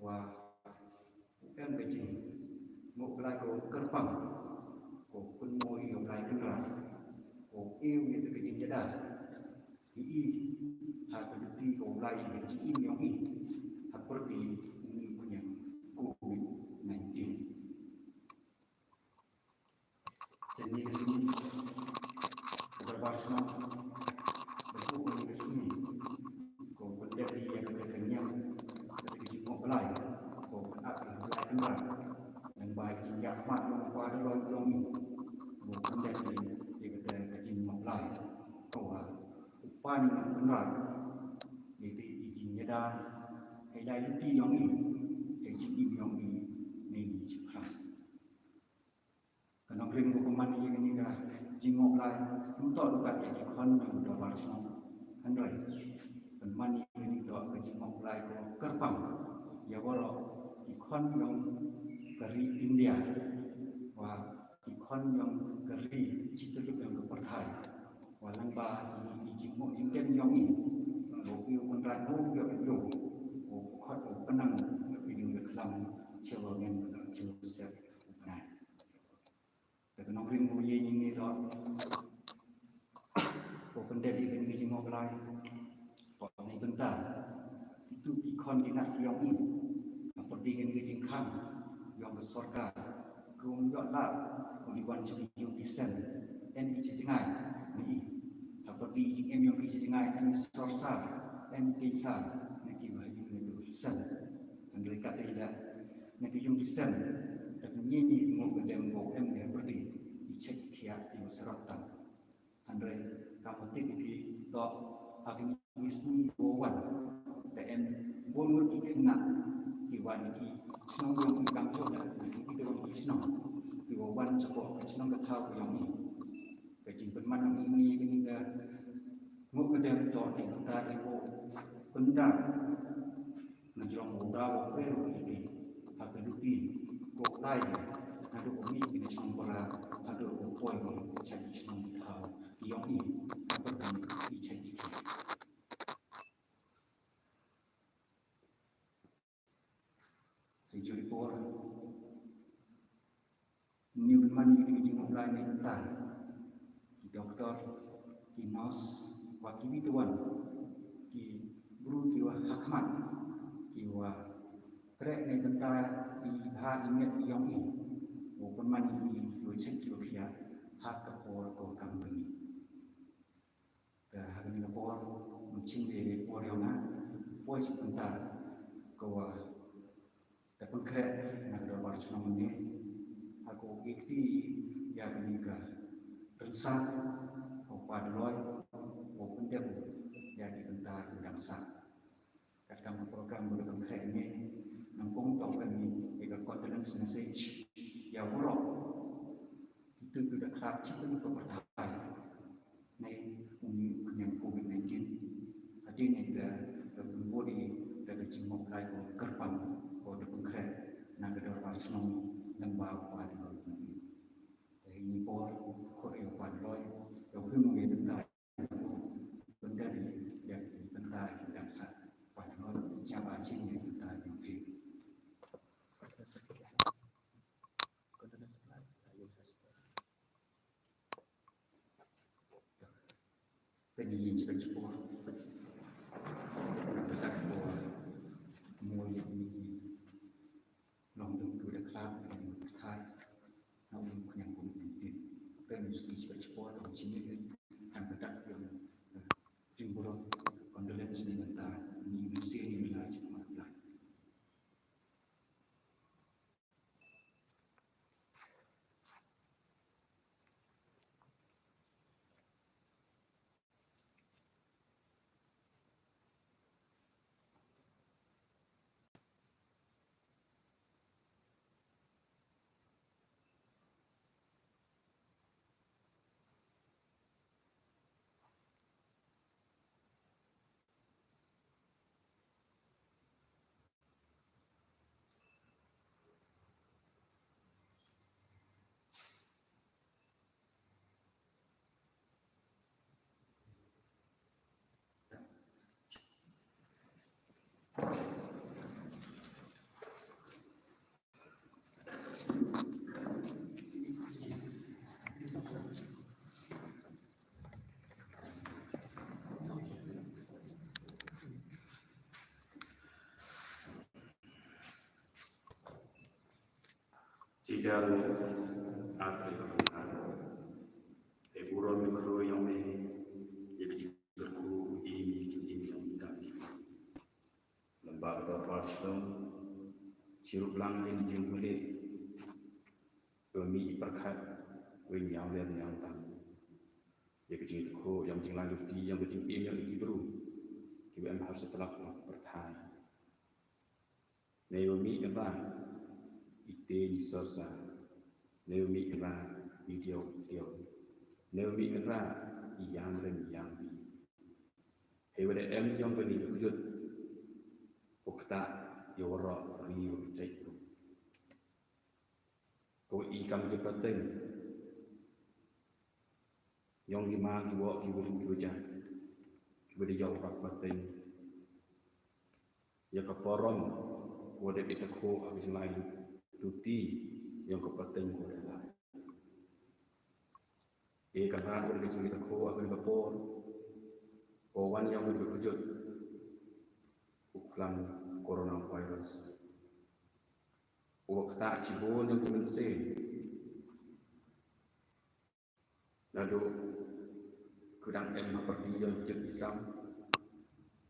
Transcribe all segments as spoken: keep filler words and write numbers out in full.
wa u em ka jingngop Blai ko kyrpang, ko kynmaw ïa u Blai Kynrad, ko ïoh ïa ka jingïada ïa i ha ka duty ka u Blai ïa ka jingim jong i ha pyrdi une u khñiang Covid nineteen. Te kane ka sngi ka Dorbar Shnong ka buh kane ka sngi ko pyndep ïa kata ka niam, kata ka jingngop Blai, ko pynap ïa u Blai Kynrad lyngba ka jingïakhmat jong u Kpa Daloi jong ngi, ko pyndep ïa kata ka jingngop Blai. Ko wa u Kpa Nongkynrad ïa ka jingïada ha ïa ka duty jong ngi, ka jingim jong ngi ne ngi shaphrang. Ka nongrim ko pynman ïa kane ka jingngop Blai ym toh ruh kat ïa ki khon jong u Dorbar Shnong, hynrei pynman ïa kane ka jingngop Blai ko kyrpang ïa waroh ki khon jong ka ri India, wa ki khon jong ka ri shi tyllup jong ka pyrthai, wa lyngba ki jingngop jingtem jong ngi, u Blai u Kynrad u ïoh u khot u pynang u pynang ka khlam sha u ngen sha u sep u bnai. Te ka nongrim ko ïa ngi ne to ko pyndep ïa kane ka jingngop Blai. Ko ne bynta kitu ki khon ki nat ki jong ngi ha pyrdi kane ka jingkhang jong ka sorkar, kum ïoh lad ko li wan jong ki jong ki sen, em ki jingïaid ne i ha pyrdi jingem jong ki jingïaid, em ki sorsar, em ki san ne ki ba ïoh ne ki sen. Hynrei kata ïa na ki jong ki sen da ki ngi ngi ngop ka dem ko em ne pyrdi i check ki ïa ki ba serot tang. Hynrei ka mutip ki to ha ki ngi sngi ko wan da em bun ngut ki khynnah ki wan ki shnong jong ki kam jong da ki ki dong ki shnong ki wan jong ko ka shnong ka thaw ko jong ngi. Ka jingpynman jong ngi ngi ka ngop ka dem to ne ka ta i ko pyndap na jrong u da u pre u i ha ka duty ko lai naduh u mih ki na shnong para haduh u poi ki cha ki shnong thaw ki jong i ha ka duty i cha ki ki. Hei juri por Ngi pynman ïa ki jingmut Blai na bynta ki doktor, ki nurse, wa kiwei ki wan, ki briew ki wa ha khmat, ki wa treh na bynta i bha i miat i ïong i. Wa pynman ïa ki, ki wa check ki wa khia ha ka por ko kam kani. Te ha kane ka por, mynching de por ïa nga, poi shi bynta ka wa da pynkhreh na ka dorbar chnong ne ha ka u kti ïa kane ka rynsan u pa Daloi u pyndep ïa ki bynta ki dang sah. Katkam ka program ba da pynkhreh ne nang kong tong kane ïa ka condolence message ïa waroh kitu ki da khlad chi ka pyrthai. Nei uni u khñiang covid nineteen. Hadien ïa ka, ka pynbor ïa ka jingmut Blai ko kyrpang ko da pynkhreh na ka dorbar chnong lyngba u pa Daloi. Te ïa ini por khot ïa u pa Daloi ïa u pynmong ïa ka bynta bynta ïa ka bynta ïa ka bynta. Pa Daloi ïa ba chin ïa ka bynta ïa u phi. Kane ka jingkyrpad. Kata ka por mo ïa kine ki longdung ki da khlad ïa ka pyrthai na u khñiang covid nineteen. Kane ka jingkyrpad long jingkyrpad kan ka dak ïa ka jingburom condolence na ka bynta ïa kine ki sien ïa la jingkyrpad. Ki jar, a Trai Kynrad, ai burom ïa ka khyndew ïong me ïa ka jingkyrkhu im ïa ka jingim ïong me. Lem bad ka por shnong, chirup lang ïa ka jingpule, to mih i pyrkhat, wei ñiaw ler ñiaw tam ïa ka jingkyrkhu ïong jinglai luti ïong ka jingim ïong ki bru kiba em ha satlak pyrthei. Neiwa mih Kynrad i tieng i sorsa, neiwa mih Kynrad i diaw i tiaw, neiwa mih Kynrad i ïang rem i ïang bi. Heiwa da em ïong kane ka kjut, u ktah ïa waroh ri wa kjait ruh. Ko i kam ki pateng ïong ki ma ki woh ki wa ring ki wa jah, ki wa da ïoh rak pateng ïa ka parom wa dep i takhu ha ka jinglai luti ïong ka pateng ko da lai. E Kynrad, wa da ka jingtakhu ha kane ka por ko wan ïong ka kjut, u khlam coronavirus, u wa ktah shibun ïong ki mynsiem. Naduh ki dang em ha pyrdi ïong ki jingïasam,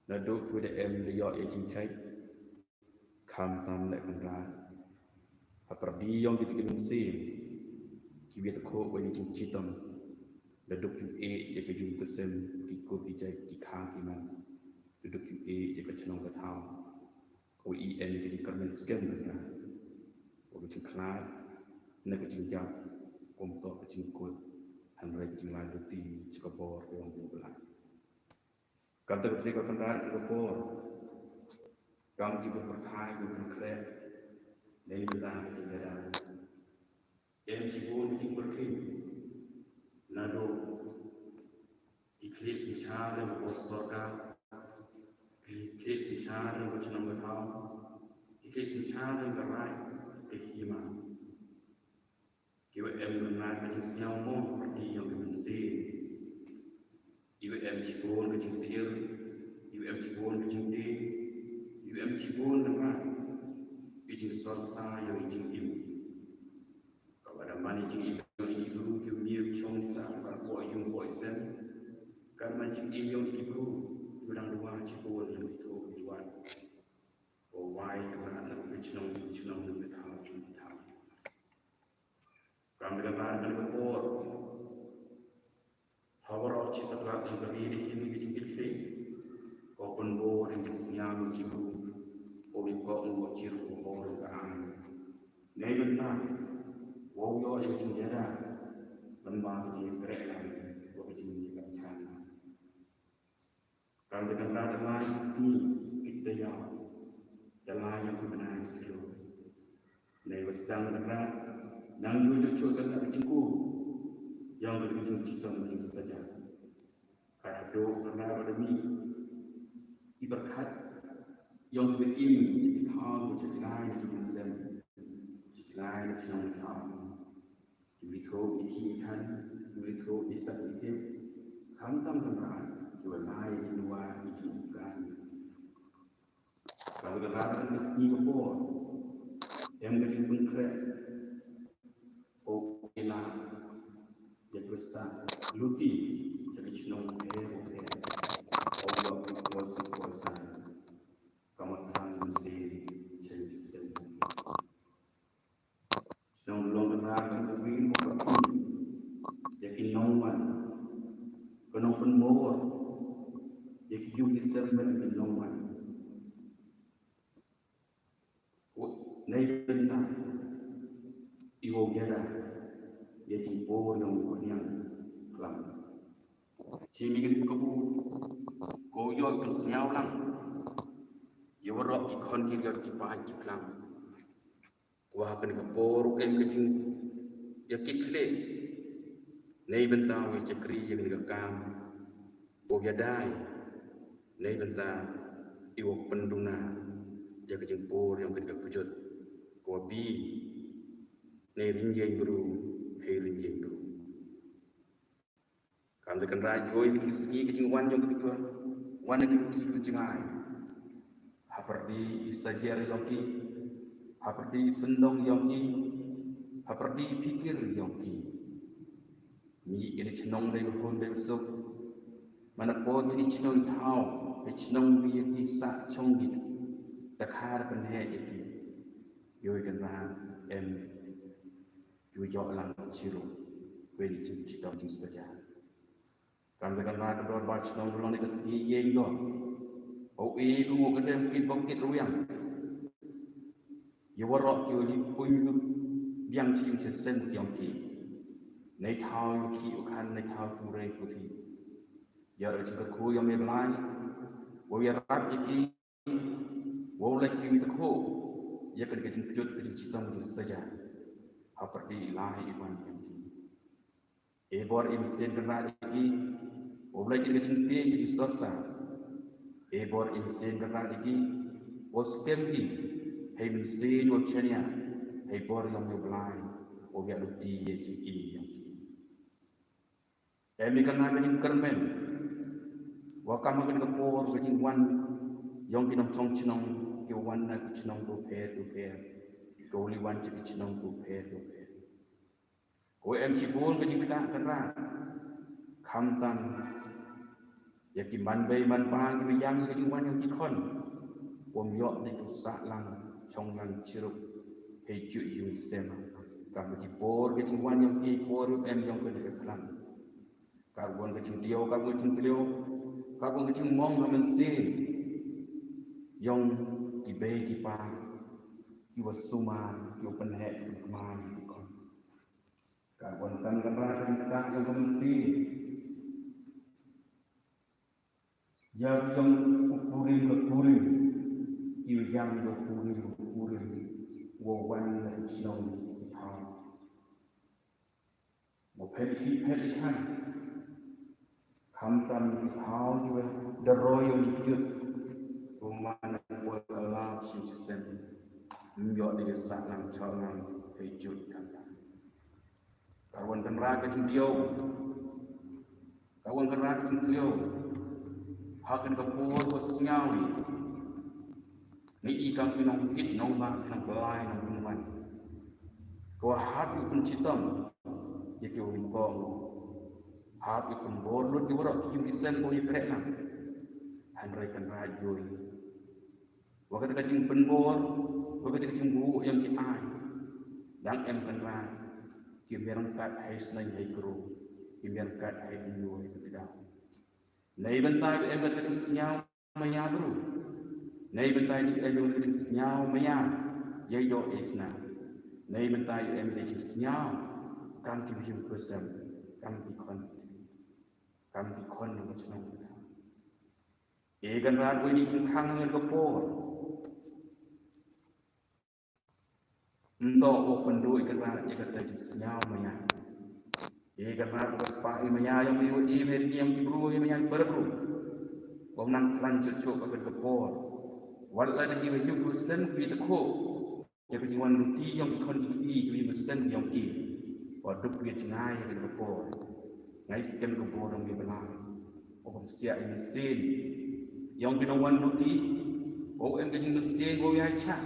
naduh ki da em da ïoh ïa jingshait, khamtam leh Kynrad ha pyrdi ïong ki jingïasam, ki wa takhu wa ïa jingshitom, naduh ki ïeh ïa ka ïing ka sem, ki kur ki jait, ki kha ki man, naduh ki ïeh ïa ka chnong ka thaw. Ko i em ka jingkyrmen skhem Kynrad, ko ka jingkhlad na ka jingjam, kumto ka jingkut, hynrei ka jinglai luti sha ka bor ka ïong u Blei. Kam ta ka trik ka Kynrad ka por, kam ki bun pyrthai ki bun khreh, nei bynta ka jingïada. Em shibun ka jingpyrkhing naduh ki khlieh synshar jong ka sorkar, ki khlieh synshar jong ka chnong ka thaw, ki khlieh synshar jong ka raid ka hima. Ki wa em Kynrad ka jingsngew mo ha pyrdi ïong ki mynsiem, i wa em shibun ka jingsyier, i wa em shibun ka jingtieng, i wa em shibun Kynrad ka jingsorsa ïong ka jingim. Ka wa da man i jingim ïong i ki bru ki wa mih shong sah ka wa ïong ko i sem. Ka da man jingim ïong i ki bru ki wa dang duwai shibun ïong i thoh i wan. Ko wai ka wa na ka chnong ka chnong ka thaw ka thaw. Kam da ka bar ka por ha waroh shi satlak ïong ka ri da hin ka jingkitkhlieh. Ko pynbor ïong ka sngiaw ïong ki bru, ko i ko ïong ko chirup ko bor ïong ka ang. Nei bynta wow ïoh ïa ka jingïada, ban ba ka jingïakreh lang wa ka jingïakynjah. Kam da Kynrad da lai sngi ki tayar, da lai ïong ki bnai ki khlur. Nei wa sdang Kynrad, nang ïoh jot shuh Kynrad ka jingkut ïong ka jingshitom ka jingsaja. Ka haduh Kynrad wa da mih i pyrkhat ïong ki ba im ki thaw ki jngai na ki mynsiem, ki jngai na chnong na thaw. Ki wa ithuh i thih i than, ki wa ithuh i stad i tip, khamtam Kynrad ki wa lai ki wa i ki u kan. Ka wa Kynrad ka sngi ka por, em ka jingpynkhreh, ko i la ïa pyrsa luti ïa ka chnong pher pher, ko wa ko wa su ko sa ka ma than mynsiem chen chen. Shnong long Kynrad ka kawin ka pynbor ïa ki nongwan, ka nongpynbor ïa ki ïing ki sem bad ki nongwan. Nei bynta i wow ïada ïa ki bor ïong u khñiang klam. Shi mi ka ri ka bu ko ïoh ka sngiaw lang ïa waroh ki khon ki riat ki paid ki plang. Wa ha kane ka por u em ka jingïakitkhlieh. Nei bynta u ïa shakri ïa kane ka kam, u ïadei. Nei bynta i wa pynduna ïa ka jingpur ïong kane ka kjut, ka wa bi nei rynjeng bru hei rynjeng bru. Kam da Kynrad jooh ïa ki sngi ka jingwan ïong ki, wan ïa ki ki jngai. Ha pyrdi i sajer ïong ki, ha pyrdi i syndong ïong ki, ha pyrdi phikir yong ki. Mih ïa kine ki chnong dei ba hun dei ba suk. Mana poi ïa kine ki chnong thaw, ïa ki chnong mih ïa ki sah chong ki. Da khar pynheh ïa ki. Ïoh ïa kan ba em. Ïoh ïoh lang chiru. Wen jin chitom jin saja. Kam da kan ba ka dor ba chnong long ne ka sngi ïeng do. O e ku ngu ka dem ki bok ki ruyang. Ïa waroh ki u li puñ u biang chi u chi sem yong ki. Nei thaw ïa ki u khan nei thaw ku rei ku thi. Ïa ra chi ka khu yong me blai. Wo ïa rap ïa ki. Wo la ki u ta khu. Ïa kan ka jing kjut ka jing chitom ka jing saja. Ha pyrdi lai i wan yong ki. E bor im sien kan rah ïa ki. Wo blai ki ka jing tieng ka jing sorsa. E bor im sien kan rah ïa ki. Wo skem ki. Hei mynsiem wo chania. Hei bor yong u Blai. Wo ïa luti ïa jingim yong ki. Em i kan rah ka jing kyrmen. Wa kam ha ka por ka jing wan yong ki nongchong chnong ki wan na ki chnong ko pher ko pher. Ko li wan chi ki chnong ko pher ko pher. Ko em chi bun ka jingktah kan rah. Khamtam ïa ki man bei man pa ki ba ïang ïa ka jingwan ïa ki khon. Wom ïoh dei ki sah lang chong lang chirup. Hei ju ïu sem. Kam ki por ka jingwan ïa ki por em ïa ka ka plan. Ka wan ka jingdiaw, ka wan ka jingdiaw. Ka wan ka jingmong ha mynsiem. Yong ki bei ki pa. Ki wa sumar, ki wa pynheh, ki wa kmai, ki khon. Ka wan kan kan rah kan ka yong ka mynsiem. Ïa yong u kurim ka kurim. Ki yong ka kurim ka kurim. Wa wan ka shnong ha. Wa phet ki phet ki kan. Khamtam ki thaw ki wa da roi ïa ki jut. Ko man ko ka lap shin chi sen. Ym ïoh dei sah nang chor nang hei jut kan. Ka wan kan rah ka jingdiaw. Ka wan kan rah ka jingdiaw. Ha kan ka por ko sngaw ni. Ni i kam ki nongkit nongbah ki nongpynlait nongpynwan. Ko hap ïa u pynchitom ïa ki u mkong. Hap ïa u pynbor lut ïa waroh ki ïing ki sem ko ïa kreh nang. Hynrei kan rah ïoh. Wa kata ka jingpynbor, wa kata ka jingbuh ïa ki ai. Dang em kan rah ki mih ryngkat hei sneng hei kru, ki mih ryngkat hei ïoh hei kdaw. Nei bynta ïa em kata ka jingsngaw maya bru. Nei bynta ïa em ïa ka jingsngaw maya. Ïa ïoh ïa sngaw. Nei bynta ïa em ïa ka jingsngaw. Kam ki bhiung kusem. Kam ki khon. Kam ki khon nang ka chnong. E kan rah wi ni jingkhang ngan ka por. Nto u pynduh i kan rah i kata jingsngaw maya. I kan rah u spah i maya ïa u i mer ïa u bru i maya i bru. Bom nang klan chuh chuh ka kan ka por. Wat la da ki ba ïu ku sen ki ta kho. Ïa ka jingwan luti ïa ki khon ki kti ki ba sen ïa ki. Wa duk ïa jngai ïa kan ka por. Ngai skem ka por dong ïa bala. O bom sia i mynsiem. Ïa ki nongwan luti. O em ka jingmynsiem o ïa cha.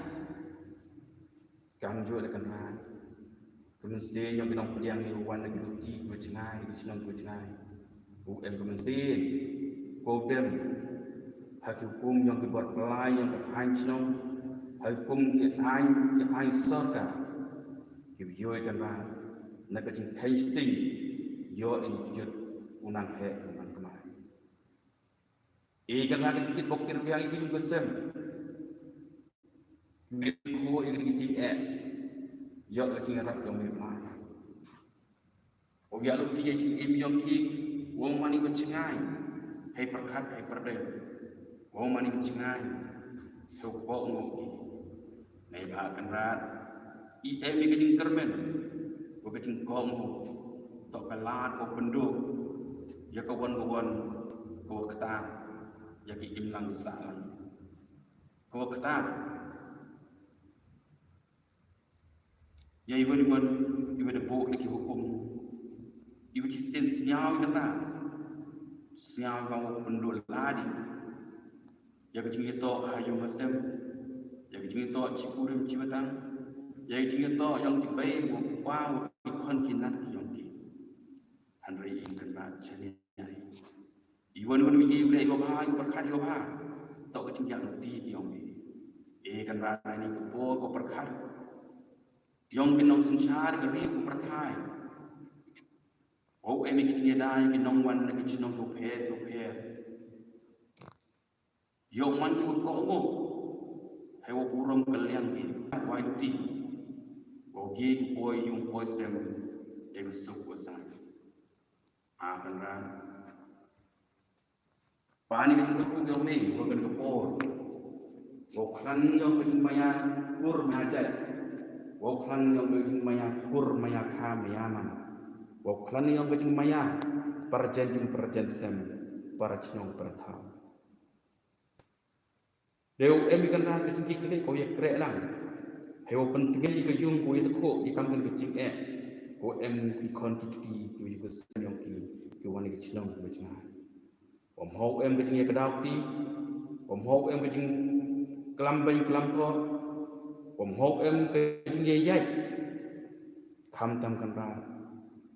Kam ju da kan rah. Ka mynsiem ïa ki nongpdiang ïa wan da ki luti ki ba jngai ki chnong ki ba jngai. U em ka mynsiem. Ko dem. Ha ki hukum ïa ki bor pynlait ïa ki aiñ chnong. Ha ki hukum ki aiñ ki aiñ sorkar. Ki ba ïoh kan rah. Na ka jingkheiñ sting. Ïoh ïa ki jut u nang heh u nang kmai. I kan rah ka jingkit bok kit biang i ki jingkut sem. Ki ko i ki jingeh. Ïoh ka jingrap ïoh mi mai. U ïa luti ïa jingim ïong ki, u ong mane ka jngai, hei pyrkhat hei pyrdei. U ong mane ka jngai, shu kohnguh ki. Nei ba kan rah, i em i ka jingkyrmen, u ka jingkohnguh, to ka lad ko pynduh, ïa ka wan ka wan, ko kata, ïa ki imlang sahlang. Ko kata, ïa iwei iwei, iwei da buh da ki hukum. Iwei chi sien sñiaw ïa kata. Sñiaw ka wa pynduh ladi. Ïa ka jingïatoh ha ïung ha sem. Ïa ka jingïatoh chi kurim chi batang. Ïa ka jingïatoh ïong ki bei wa wa ki khon ki nat ki ïong ki. Hynrei i Kynrad shaniah. I wan wan mi ki ïa u leh ïa u bha, ïa u pyrkhat ïa u bha. Toh ka jingïaid luti ki ïong i. I Kynrad, ha kane ka por ko pyrkhat ïong ki nongsynshar ka ri ka pyrthei. Wow em ïa ka jingïada ïa ki nongwan na ki chnong kiba pher kiba pher. Ïoh man kiba kohnguh. Hei wow burom kylliang ki. Wai luti. Wow ïa ki poi ïung poi sem. Ïa ka suk ka sang. A Kynrad. Ba ni ka jingkyrkhu ïong me, wa kan ka por. Wow khlan ïong ka jingmaïa kur maïa jait. Wow khlan ïong ka jingmaïa kur maïa kha maïa man. Wow khlan ïong ka jingmaïa para jan jing para jan sem, para chnong para thaw. Dei u em i Kynrad ka jingkitkhlieh ko ïa kreh lang. Hei wow pyntngen ïa ka ïung ko ïa tkhuk ïa kam kan ka jingeh. Ko em ki khon ki kti ki ïa ka sem ïong ki ki wan ïa ka chnong ki ïa jngai. Wam hok em ka jingïakdaw kti. Wam hok em ka jingklam beiñ klam ko. Wam hok em ka jingïaid. Khamtam Kynrad.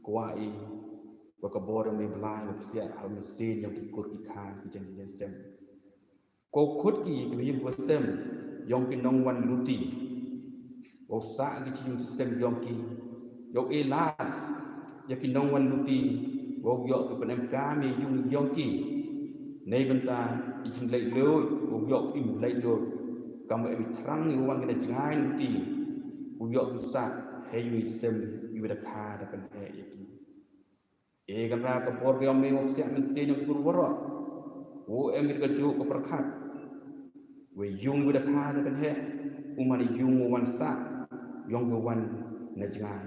Kwah i wa ka bor ïong me Blei wa psiah ha u mynsiem ïong ki kur ki kha ki jan ki jan sem. Ko khot ki ki ïing ki sem ïong ki nongwan luti. Wow sah ki jingïaseng ïong ki. Ïoh i lad ïa ki nongwan luti. Wow ïoh ki pynemkam ïa ïung ïong ki. Neibynta i jingleit luid wow ïoh im leit luid. Kam em i thrang i wan ki na jngai luti. Wow ïoh ki sah hei ïung i sem i wa da kha da pynheh ïa ki. E Kynrad ka por ka ïong me wow psiah mynsiem ïong ki bru waroh. Wow em ïa ka juk ka pyrkhat. Wei ïung wei da kha da pynheh. U man ïung u wan sah ïong ki wan na jngai.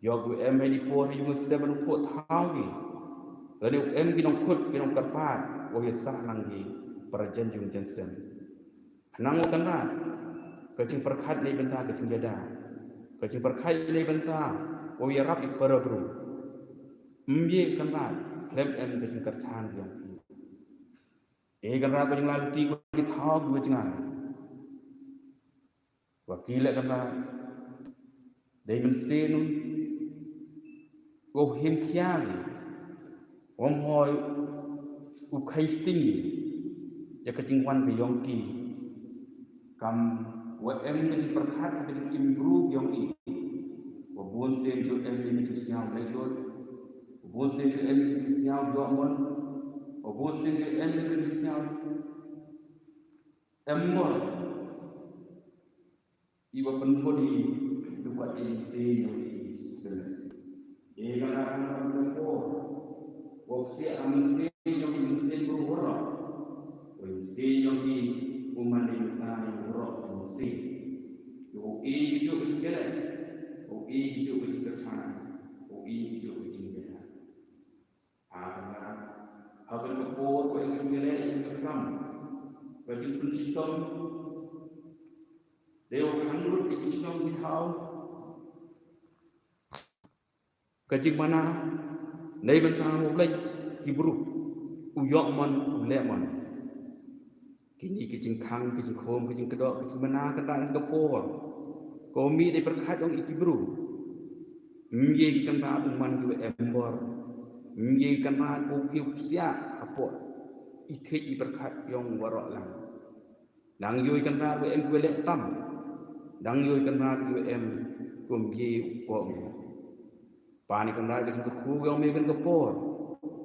Ïoh ki em hei ni por hei ïung sem ban u thoh thaw ki. Lane u em ki nongkhot ki nongkyrpad wow ïa sah lang ki para jan ïung jan sem. Khnang u Kynrad ka jingpyrkhat neibynta ka jingïada. Ka jingpyrkhat neibynta wow ïarap i para bru. Ym ye Kynrad khlem em ka jingkyrchan ïong phi. E Kynrad ka jinglai luti ka thaw ka jngai. Wa ki leh Kynrad. Dei mynsiem u him khia u hoi u kheiñ sting ïa ka jingwan ka ïong ki. Kam wa em ka jingpyrkhat ka jingim bru ïong i. Wa bun sien ju em ïa ka jingsngew leit luid. Wa bun sien ju em ïa ka jingsngew ïoh mon. Wa bun sien ju em ïa ka jingsngew em mon. Iwa pynbun i dukot i mynsiem ïong i sel. I ka la ka la ka por. Wa psiah a mynsiem ïong i mynsiem bru waroh. Wa i mynsiem ïong i u man i u ta i waroh i mynsiem. U i ki juk ki jingkylliang. U i ki juk ki jingkyrchan. U i ki juk ki jingkylliang. Ha ka, ha ka por ko ïa ka jingïaleh ïa ka kam. Ka jingpynshitom. Dei u khang lut ïa ka jingong ki thaw. Ka jingmana. Neibynta u leit ki bru. U ïoh mon, u leh mon. Kine ki jingkhang, ki jingkhum, ki jingkdoh, ki jingmana Kynrad ha ka por. Ko mih dei pyrkhat ïong i ki bru. Ym ye ki Kynrad u man ki wa em bor. Ym ye ki Kynrad u ki u psiah hapoh i thik i pyrkhat ïong waroh lang. Dang ïoh i Kynrad u em ki wa leh tam. Dang ïoh i Kynrad u em kum ye u kong. Pan i Kynrad ka jingkyrkhu ïong me kan ka por.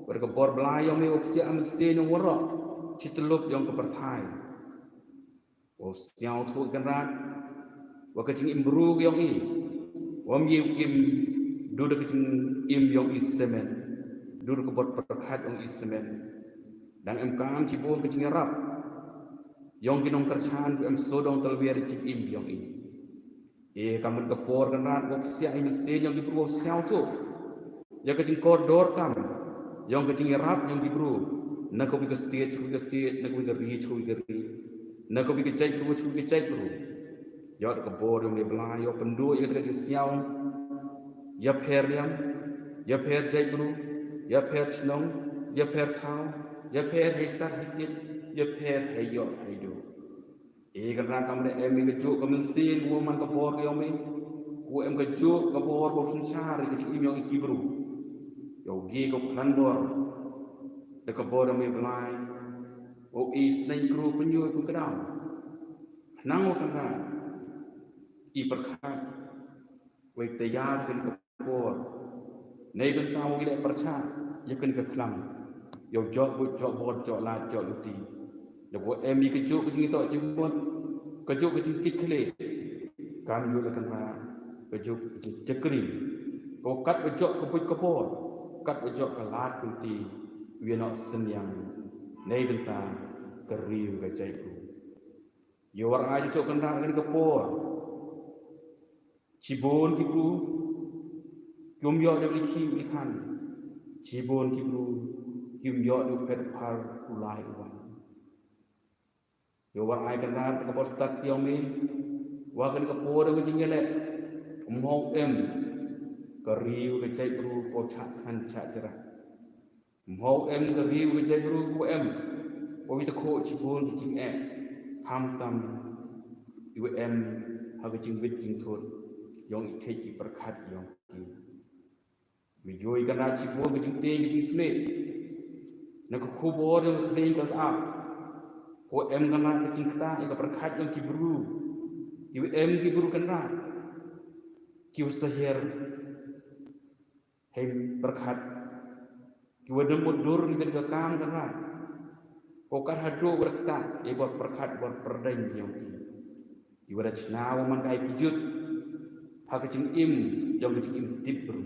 Wa ka bor Blai ïong me u psiah a mynsiem ïong waroh. Chitlup ïong ka pyrthai. Wa sñiaw thuh Kynrad. Wa ka jingim bru ïong i. Wa ym ye u im. Dur da ka jingim ïong i semen. Dur da ka bor pyrkhat ïong i semen. Dang em kam chibun ka jingïarap. Ïong ki nongkyrchan ka em sodong talwer jingim ïong i. E, ka mut ka por Kynrad, wa psiah i mynsiem ïong ki bru wa sñiaw thuh. Ïa ka jingkordor tam. Ïong ka jingïarap ïong ki bru. Na ka wi ka state, ka wi ka state, na ka wi ka ri, ka wi ka ri. Na ka wi ka jait bru, ka wi ka jait bru. Ïa ka bor ïong i Blai, ïa pynduh, ïa ka jingsñiaw. Ïa pher liang, ïa pher jait bru, ïa pher chnong, ïa pher thaw, ïa pher hei stad hei kit, ïa pher hei ïoh hei duh. E Kynrad kam re em i ka juk ka mynsiem wa man ka bor ka ïong me. U em ka juk ka bor ba u synshar ïa ka jingim ïong i ki bru. Ïa u gi ka u khlaiñ bor da ka bor ïong i Blai. U i sneng kru pynïoh pynkyndam. Khnang u Kynrad i pyrkhat wei tayar kane ka por. Nei bynta u i leh pyrshah ïa kane ka khlam. Ïa u jok buit jok bor jok lad jok luti. Lada em i ka juk ka jingïatoh jingmut, ka juk ka jingkit khlieh, kam ïoh la Kynrad ka juk ka jingshakri. Ka kat ba jok ka buit ka bor, kat ba jok ka lad ka luti, u ïa noh synñiang nei bynta ka ri u ka jaitbru. Ïa u war ai jok Kynrad kane ka por. Shibun ki bru kim ïoh da u likhie u likhan. Shibun ki bru kim ïoh da u phet u phar u lai u wan. Ïa u war ai Kynrad ka bor stad ïong me. Wa kane ka por ka jingïaleh. Ym hok em ka ri u ka jaitbru ko chah than chah jrah. Ym hok em ka ri u ka jaitbru ko em. Ko wi ta kho shibun ki jingeh. Khamtam i wa em ha ka jingwit jingthut ïong i thik i pyrkhat ïong ki. Me ïoh i Kynrad shibun ka jingtei ka jingsmit. Na ka khubor ïong ka khleng ka ap. Ko em Kynrad ka jingktah ïa ka pyrkhat ïong ki bru. Ki wa em ki bru Kynrad. Ki wa sahiar. Hei pyrkhat. Ki wa dum mutdur ïa ka kam Kynrad. Ko kat haduh wa da ktah ïa bor pyrkhat bor pyrdain ïong ki. Ki wa da chna wa man ka ai kjut ha ka jingim ïong ka jingim tip bru.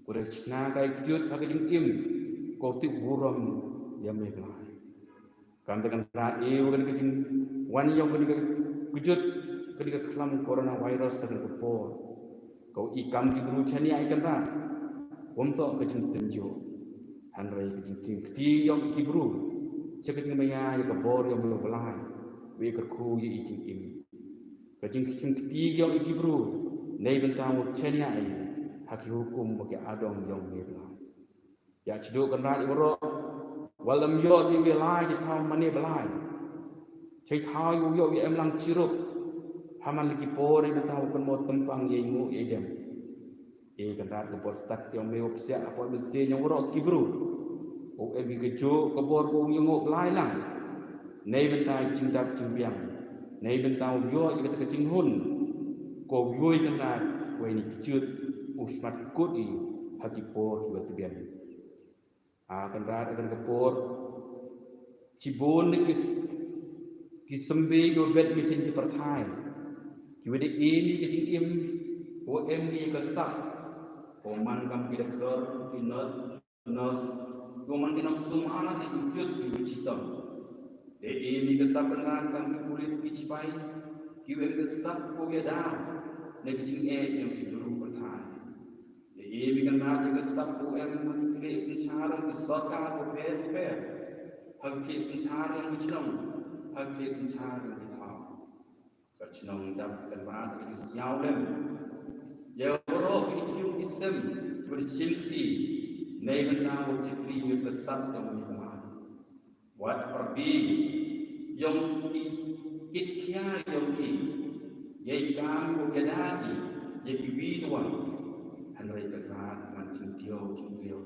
Ko da chna ka ai kjut ha ka jingim ko tip burom ïa me Blai. Kam da Kynrad ïa u kane ka jingwan ïong kane ka kjut kane ka khlam coronavirus ha kane ka por. Ko i kam ki bru chaniah i Kynrad. Wam toh ka jingtynjuh. Hynrei ka jingtynjuh kti ïong ki bru. Cha ka jingmaya ïa ka bor ïong me Blai. Wi kyrkhu ïa i jingim. Ka jingtynjuh kti ïong ki bru. Nei bynta u chaniah i ha ki hukum wa ki adong ïong me Blai. Ïa chiduh Kynrad i waroh. Walam ïoh di wi lai chi thaw mane Blai. Chi thaw ïoh ïoh wi em lang chirup. Haman liki por i thaw kan mo tempang ye ngu ye dem. E Kynrad ka bor stad ïong me u psiah apot mesti ïong waroh ki bru. U em i ka juk ka bor ko ïong ngu Blai lang. Nei bynta i jingdap jingbiang. Nei bynta u ïoh i kata ka jinghun. Ko ïoh i Kynrad wei ni kjut u smat kut i ha ki por ki wa tbian. A Kynrad a kan ka por. Shibun ni ki ki symbi ki wa bet ki jing ki pyrthai. Ki wa da im i ka jingim. Ko em ni ka sap. Ko man kam ki doktor ki nurse. Nurse, ko man ki nong sum ala ki kjut ki wa chitom. Te i ni ka sap Kynrad kam ki pulit ki chipai, ki wa em ka sap ko ïa da, ne ki jingeh ïong ki bru pyrthai. Te i ni Kynrad ïa ka sap ko em ha ki khlieh synshar ka sorkar ko pher pher. Ha ki khlieh synshar ïong ki chnong, ha ki khlieh synshar ïong ki thaw. Ka chnong dap Kynrad ka jingsngew lem. Ïa waroh ki ïung ki sem, bad shin kti, nei bynta u chikri ïa ka sap ïong i Kynrad. Wat pyrdi ïong ki kit khia ïong ki. Ïa i kam u ïada ki, ïa ki wi twan. Hynrei Kynrad man jingthiaw jingthiaw.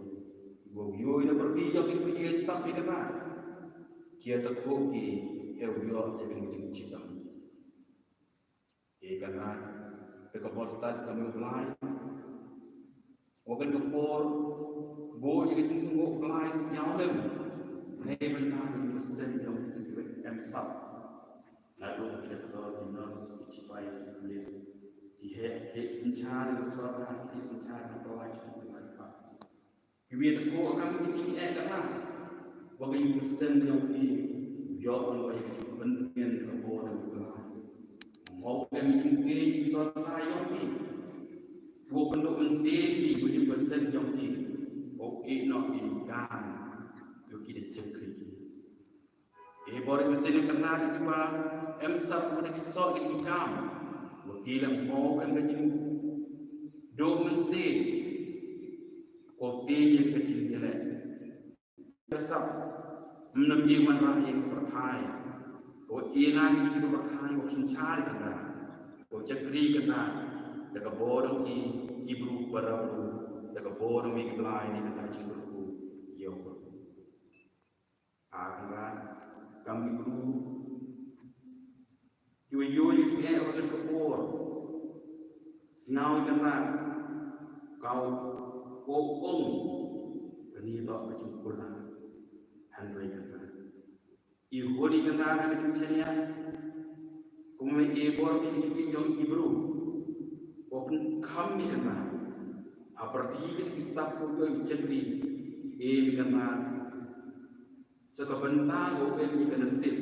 Wa ïoh ïa pyrdi ïong ki ïa sap ïa Kynrad. Ki ïa takhuh ki, ïa u ïoh ïa ka jingchitom. Ïa Kynrad, da ka bor stad ka me u Blai. Wa kan ka por, bo ïa ka jingtynguh Blai sñiaw lem. Nei bynta ïa u seng ïong ki em sap. Naduh ki doktor, ki nurse, ki chipai, ki pulit. Ki heh, ki synshar, ki sorkar, ki synshar, ki Blai, ki Blai. Ki wi te ko akam ki jingeh ka la. Wa ki jingpynsem ïong ki. Ïoh wan wa ki jingpyntngen ka bor da ki Blai. Mo em jingpynsem jingsohsah ïong ki. Ko pynduh mynsiem ki wa jingpynsem ïong ki. Ko ïeh noh ki kam. Ïa ki da chakri ki. E bor i mynsiem Kynrad ïa kiba em sap wa da ki soh ïa ki kam. Wa ki lem mo em ka jingduh mynsiem. Ko tieng ïa ka jingïaleh. Ka sap. Ym nam ïa wanrah ïa ka pyrthai. Ko ïa ngan ïa ka pyrthai ko synshar Kynrad. Ko chakri Kynrad. da ka bor jong ki, ki briew para briew, da ka bor jong me ko Blai, na ka bynta ka jingkyrkhu ïa u. A Kynrad, kam ki briew kiwa ïoh ïa ka jingeh ha kane ka por, sngew Kynrad, ka u ong, kane toh ka jingkular. Hynrei Kynrad, i hun i Kynrad ha ka jingshaniah, kumba i bor, i ka jingim jong ki briew, u pynkham i Kynrad ha pyrthei, ki sap ko, ko i jingim, i Kynrad, sa ka bynta ko, em i ka nasib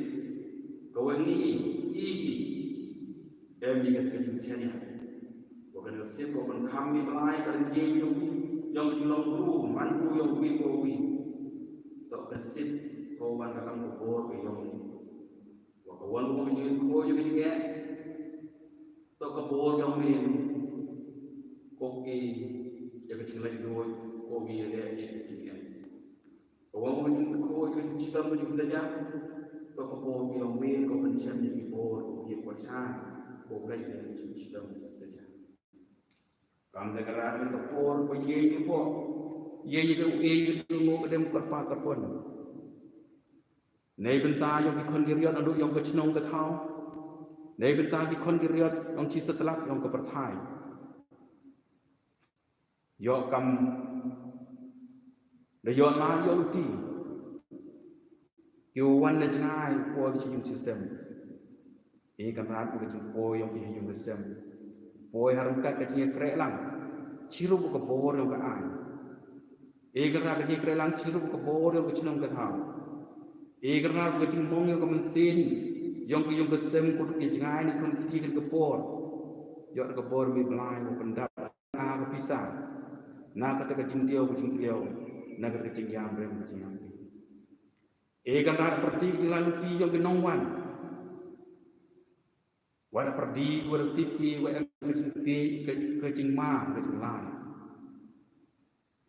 kawa ngi i hi. Em i ka jingshaniah, wa ka nasib ko pynkham i Blai, ka ryngkat jong, jong jinglong briew, man briew jong wi ko wi. Toh ka sip ko, wan ka kam ka bor ka jong, wa ka wan ka jingkhuid jong ka jingeh. Toh ka bor jong me ko, ïa ka jinglaitluid, ko ïa leh ïa ka jingeh. Ka wan ka jingkhuid, ka jingshitom, ka jingsaja. Toh ka bor jong me ko, pynshem ïa ki bor, ko ïa ka jingkhuid, ko leh ïa ka jingshitom, ka jingsaja. Kam da ka rat ka por, ko ïa ki bor, ïa ki, ïa ki mo ka dem ka pa ka pon. Nei bynta jong ki khon ki riat naduh jong ka chnong ka thaw. Nei bynta ki khon ki riat jong ki satlak jong ka pyrthai. Ïoh kam da ïoh na ïoh luti. Ki wan na jngai, poi ki sha ïing sha sem. E Kynrad, ka jingpoi jong ki ha ïing ha sem, poi ha ryngkat ka jingïakhreh lang chirup ka bor jong ka aiñ. E Kynrad, ka jingïakhreh lang chirup ka bor jong ka chnong ka thaw. E Kynrad, ka jingmong jong ka mynsiem jong ka ïing ka sem, ko duk ïa jngai ne khun kti kin ka por. Ïoh ka bor me Blai, ko pyndap na ka pisa, na kata ka jingdiaw ka jingdiaw, na kata ka jingïam rem ka jingïam rem. E Kynrad, pyrdi ka jinglai luti jong ki nongwan. Wat pyrdi, wat tip ki, wat em ka jingtip, ka, ka jingma, ka jinglai.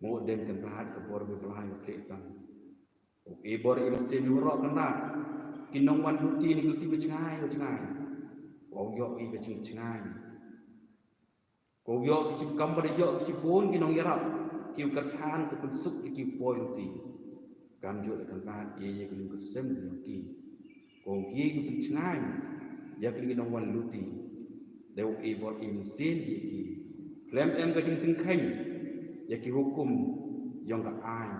Mo dem Kynrad, ka bor me Blai, wat khleh tang. E bor im sien, waroh Kynrad, ki nongwan luti ne ki luti ba jngai ba jngai. Ko ïoh i ka jingjngai. Ko ïoh ki jingkam, bad ïoh ki jingbun ki nongïarap kiwa kyrchan, ka pynsuk ïa ki poi luti. Kamjooh Kynrad, ïa, ïa ka ïing ka sem jong ki, ko ki, ki pynjngai ïa ki nongwan luti. Dei u e bor im sien ïa ki. Khlem em ka jingtyngkheiñ ïa ki hukum jong ka aiñ,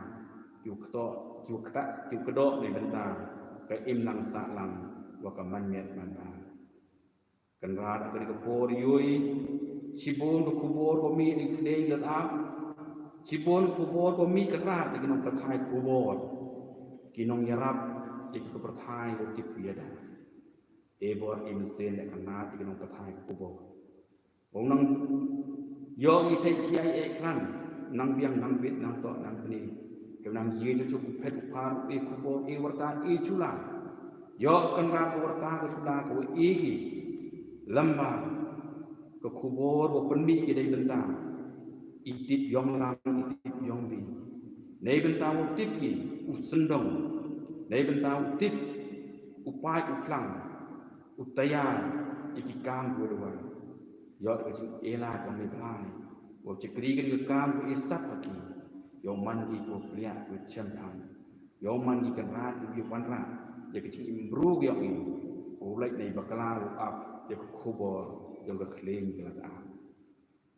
kiwa kdoh, kiwa kdoh, kiwa kdoh na bynta ka imlang sahlang wa ka manmiet manba. Kynrad, ha kane ka por ïohi shibun ka khubor ba mih na ki khlieng ki lad ap. Shibun ka khubor ba mih, Kynrad, na ki nongpathai khubor, ki nongïarap ïa ka pyrthei, wa tip ïa da. E bor im sien, Kynrad, na ki nongpathai khubor. Ong nang ïoh i thei ki ai e klan, nang biang, nang bit, nang toh, nang bni. Ïoh nang ïa jooh jooh u phet u phar, e khubor, e warta, e jula. Ïoh Kynrad, ka warta ka jula kawa e ki lamba ka khubor wa pynmih ki dei bynta i tip yong lang, i tip yong bi. Nei bynta u tip ki u syndong. Nei bynta u tip u paid u phlang, u taiar ïa ki kam kiwa dawa. Ïoh ka jingïalap jong me Blai, wa shakri kane ka kam ko e sap ha ki. Ïoh man ki kiwa pliah, kiwa shem than. Ïoh man ki Kynrad kiwa wanrah ïa ka jingim bru ka jong i. Ko leit na i bakla u ap ïa ka khubor jong ka khlieng ka lad ap.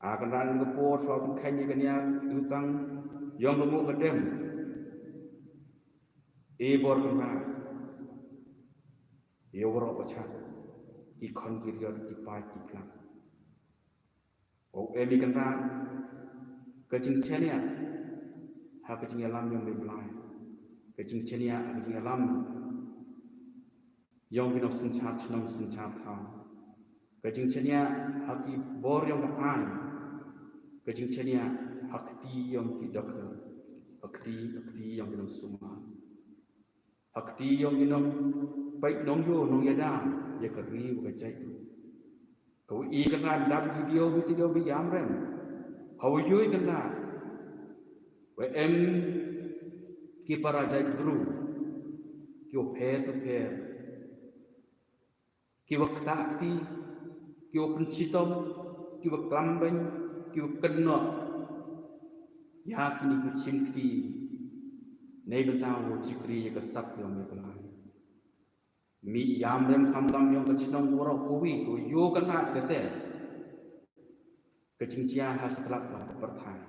A Kynrad, ha kane ka por shuwa pynkheiñ ïa kane ka jutang yong ka mo ka dem. E bor Kynrad, ïa waroh ba chah, ki khon ki riat, ki paid ki phlang. Wa em i Kynrad, ka jingshaniah ha ka jingïalam yong me Blai. Ka jingshaniah ha ka jingïalam yong ki nongsynshar chnong synshar thaw. Ka jingshaniah ha ki bor yong ka aiñ. Ka jingshaniah ha kti yong ki doktor. Ha kti, ha kti yong ki nongsumar. Ha kti yong ki nongpeit nongïoh nongïada ïa ka ri wa ka jaitbynriew. Kawa i Kynrad dap video, video ba ïam rem. Hawa ïohi Kynrad wa em ki para jaitbynriew kiwa pher bapher, kiwa ktah kti, kiwa pynshitom, kiba klam beiñ, kiba kynnoh ïa kine ki shim kti, neibynta u shakri ïa ka sap jong me Blai. Me ïam rem kham tam ïa ka shnong baroh kawei, ko ïoh Kynrad kata ka jingjia ha satlak jong ka pyrthei.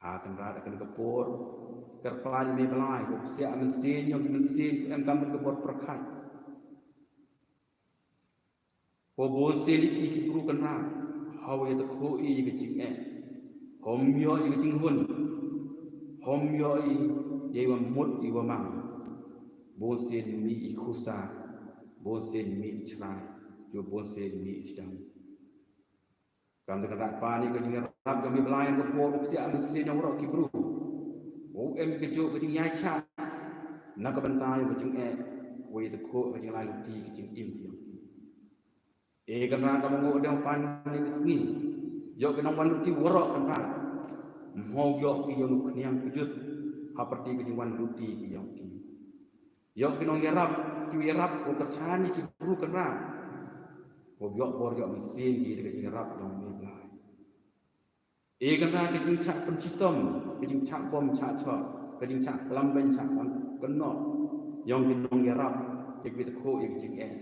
Ha Kynrad ha kane ka por, kyrpad ïa me Blai, ko psiah mynsiem ïa ki mynsiem, em kam ka bor pyrkhat. Ko bun sien i ki bru Kynrad, haw ïa ta khuh i ka jingeh. Hom ïoh i ka jinghun. Hom ïoh i ïa i wa mut i wa mang. Bun sien mi i khusa. Bun sien mi i chrai. Ïa bun sien mi i chidang. Kam da ka dak pa ni ka jingïarap ka me Blai ka por u psiah mynsiem ïa waroh ki bru. U em ka juk ka jingïaishah. Na ka bynta ïa ka jingeh. Wa ïa ta khuh ka jinglai luti ka jingim ïa ki. E Kynrad ka ma ngu dang pan ni sngi. Ïoh ki nongwan luti waroh Kynrad. Mho ïoh ki ïoh nuk niang kjut. Ha pyrti ki jingwan luti ki ïoh ki. Ïoh ki nongïarap, ki ïarap, ko kyrchan ki bru Kynrad. Ko ïoh bor ïoh mynsiem ki da ka jingïarap jong me Blai. E Kynrad ka jingshah pynshitom, ka jingshah bom shah shoh, ka jingshah klam beiñ shah kynnoh. Ïoh ki nongïarap, ïa ki ta khuh ïa ki jingeh.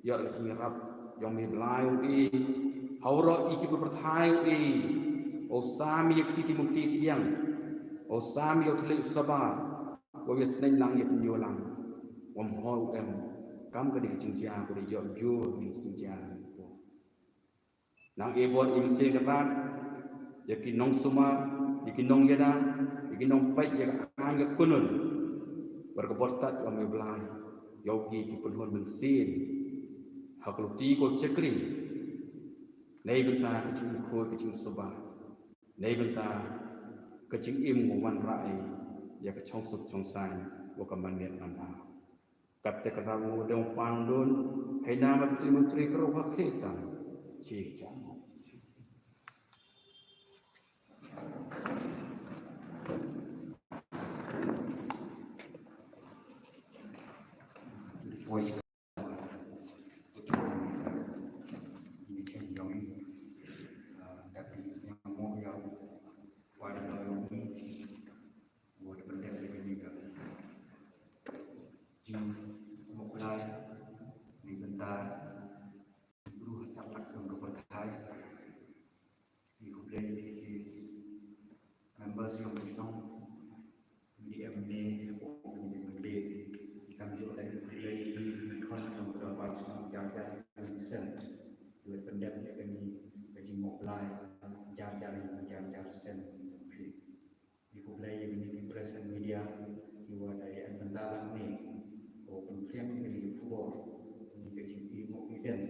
Ïoh ka jingïarap, ïoh me Blai u i. Haw roh i ki pyrthai u i. U sam ïa ki ti mukti ti biang. U sam ïa u thylliej u sabar. Wa ïa sneng lang ïa pynïoh lang. Wa mho u em. Kam ka dei ka jingjia, ka dei ïoh ïoh ka dei ka jingjia. Nang e bor im se ka rat, ïa ki nongsumar, ïa ki nongïada, ïa ki nongpeit, ïa ka aiñ ka kynhun. Bad ka bor stad ïa me Blai, ïa ki ki pynhun mynsiem. Ha ka luti ka shakri. Neibynta ka jingkhot ka jingsuba. Neibynta ka jingim nga wanrah ïa ka shongsuk shongsaiñ wa ka manmiet manbha. Katte ka rang u dang pang dun, hei na ma putri mutri ka ruh ha khlieh tam. Chi jang. Jingmut Blai, neibynta ki bru ha satlak jong ka pyrthai. Ngi khublei ïa ki members jong ka shnong, M D M ne hapoh kane ka pyrthei. Kam ju lei khublei ïa ki nongkhon jong ka dorbar shnong jar jar shen. Ki la pyndep ïa kane ka jingmut Blai jar jar jar jar shen. Ngi khublei ïa kine ki press and media kiwa da ïa bynta lang ne, ko pynphriang ïa kine ki khubor, kine ki jingïohi mawkmiden.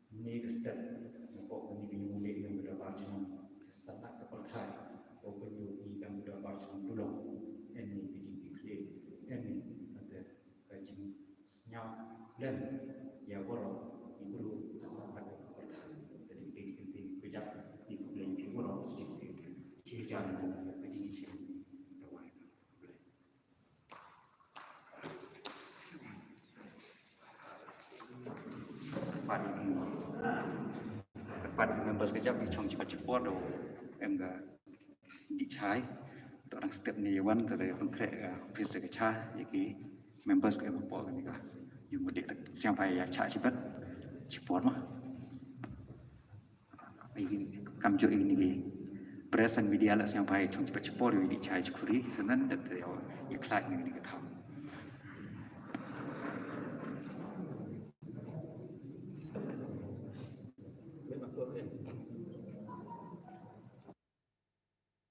Kine ki step, na pok kine ki ïohi mawkmiden ka da bar jnong, ka satlak ka pyrthai, ko pynïohi ïa ka da bar jnong tulong, kine ki jingïohi, kine ki Ka jingsngew lem ïa baroh ki briew ha satlak ka pyrthai. Ka dei ka kyntien kjat, ngi khublei ïa baroh shi sien. Shi jan ka jingsngew. Pat ïa ki, pat ïa ki members ka jam ki chong chipat chipor do em ka dih chai. To dang step ni wan ka dei pynkreh ka office ka cha ïa ki members ka em hapoh kane ka. Ïa mut dei sngewbha ïa cha chipat chipor ma. Ïa ki kam jooh ïa kine ki press and media la sngewbha ïa chong chipat chipor ïa dih chai chi khuri, sa nan da te ïa khlaiñ ïa kane ka thaw.